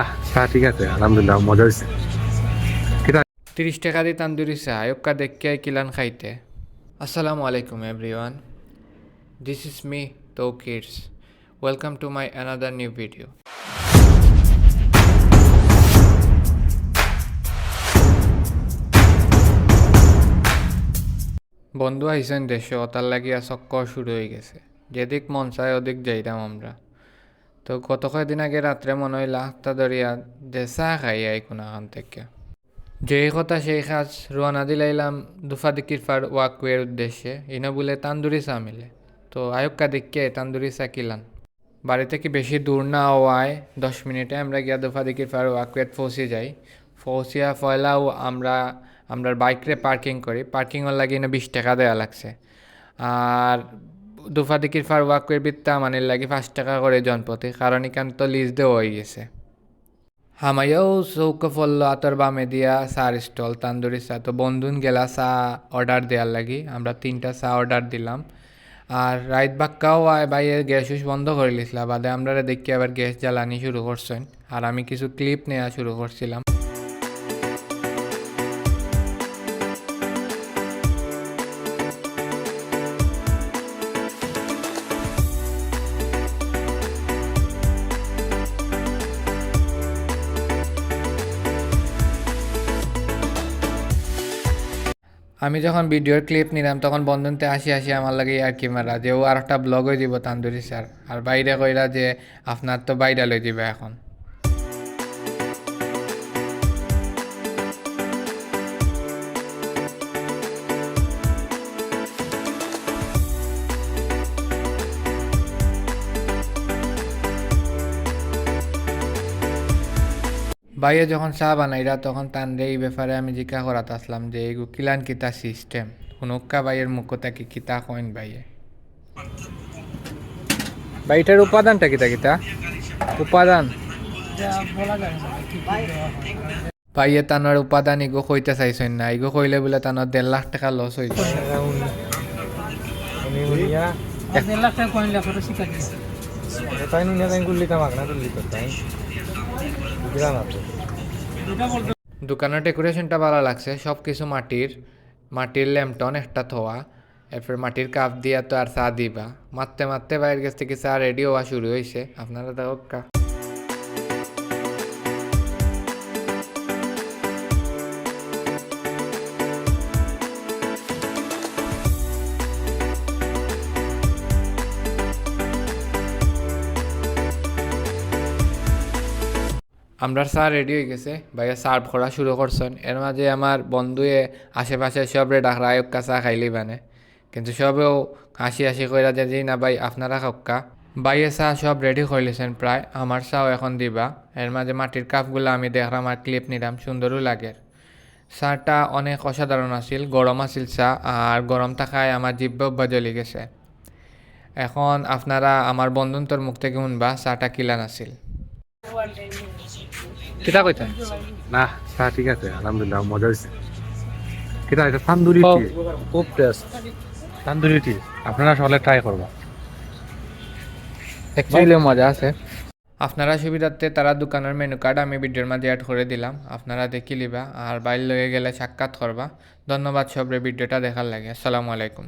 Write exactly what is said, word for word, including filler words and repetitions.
আহ, চা ঠিক আছে, আলহামদুলিল্লাহ, মজা হইছে। কিতা? তিরিশ টেকা দি তান্দুরি চা, আউক্কা দেখিয়া কিলান খাইতে। আসসালামু আলাইকুম everyone, this is me, Tokir. Welcome to my another new video. বন্ধু আইছইন দেশো, তার লাগিয়া চক্কর শুরু অইগেছে। যেদিক মন চায় ওদিক যাইরাম আমরা। তো গত কয়দিন আগে রাত্রে মনো অইলা আটটা ধরিয়া যে চা খাই আই কুনাখান থাকি। যেই কথা সেই কাজ, রওয়ানা দিলাইলাম দুফাদিকির ফার walkway-র উদ্দেশ্যে। ইনো বুলে তান্দুরি চা মিলে। তো আউক্কা দেখিয়া তান্দুরি চা কিলান। বাড়ি থাকি বেশি দূর না অওয়ায় দশ মিনিটে আমরা গিয়া দুফাদিকির ফার walkway-ত পৌঁছি যাই। পৌঁছিয়া পয়লাউ আমরা, আমরার bike-রে parking করি। Parking-র লাগি ইনো বিশ টেকা দেওয়া লাগছে। আর দুফাদিকির ফার walkway-র ভিতরে হামানির লাগি পাঁচ টেকা করি জনপ্রতি, কারণ ইখান তো lease দেওয়া অইগেছে। হামাইয়াউ চউখো পড়লো আতর বামে দিয়া চা'র stall, তান্দুরি চা। তো বন্ধুন গেলা চা order দেওয়ার লাগি, আমরা তিনটা চা order দিলাম। আর রাইত বাক্কা অওয়ায় ভাইয়ে gas উস বন্ধ করিলিছলা, বাদে আমরারে দেখিয়া আবার gas জ্বালানি শুরু করছইন। আর আমি কিছু clip নেওয়া শুরু করছিলাম। আমি যখন video-র clip নিলাম, তখন বন্ধুন্তে হাসি হাসি আমার লগে ইয়ার্কি মারা যে ও আরেকটা vlog অই দিব তান্দুরি চা'র। আর ভাইরে কইরা যে আপনার তো viral অই দিবা এখন। ভাইয়ে যখন চা বানাইরা, তখন তানরে ই ব্যাপারে আমি জিজ্ঞা করাত আসলাম যে, "এগু কিলান কিতা system?" হুনুক্কা ভাইয়ের মুখ থাকি কিতা কইন ভাইয়ে। ভাই, ইটার উপাদানটা কিতা কিতা? উপাদান? এটা বলা যায় না, কি কি দেওয়া হয়। ভাইয়ে তানর উপাদান ইগু কইতা চাইছইন না, ইগু কইলে বুলে তানর দেড় লাখ টেকা loss অইতো। উনি, উনি, উনি, আর দেড় লাখ টেকা কইন লেখা তো শিখা দিছে। তাই নুনিয়া তাই গুল্লি কামাক না, গুল্লি করতাই। বুঝলাম আপনি। এটা বলতে দোকানর decoration-টা ভালা লাগছে, সব কিছু মাটির, মাটির লেমটন একটা থোয়া, এরপর মাটির কাপ দিয়া তো আর চা দিবা। মাততে মাততে ভাইর গেছ থাকি চা ready অওয়া শুরু অইছে, আপনারা দেখউক্কা। আমরার চা ready অই গেছে, ভাইয়ে serve করা শুরু করছইন। এর মাঝে আমার বন্ধুয়ে আশেপাশে সবরে ডাকরা, "আউক্কা চা খাইলিবানে।" কিন্তু সবেউ হাসি হাসি কইরা যে, "জি না ভাই, আপনারা খাউক্কা।" ভাইয়ে চা সব ready করিলিছইন প্রায়, আমার চাও এখন দিবা। এর মাঝে মাটির কাপগুলা আমি দেখরাম আর clip নিরাম, সুন্দরও লাগের। চাটা অনেক অসাধারণ আছিল, গরম আছিল চা, আর গরম থাকায় আমার জিব্বা উব্বা জ্বলি গেছে। এখন আপনারা আমার বন্ধুন্তর মুখ থাকি হুনবা চাটা কিলান আছিল। কিতা কইতা? না, চা ঠিক আছে, আলহামদুলিল্লাহ, মজা অইছে। কিতা, ইটা তান্দুরি খুব, tea? খুব taste। তান্দুরি tea, আপনারা সকলে try করবা। Actually মজা আছে। আপনারা সুবিধার্থে তারা দোকানর menu card আমি video-র মাঝে add করি দিলাম, আপনারা দেখিলিবা, আর ভাইর লগে গেলে সাক্ষাৎ করবা। ধন্যবাদ সবরে video-টা দেখার লাগি। আসসালামু আলাইকুম।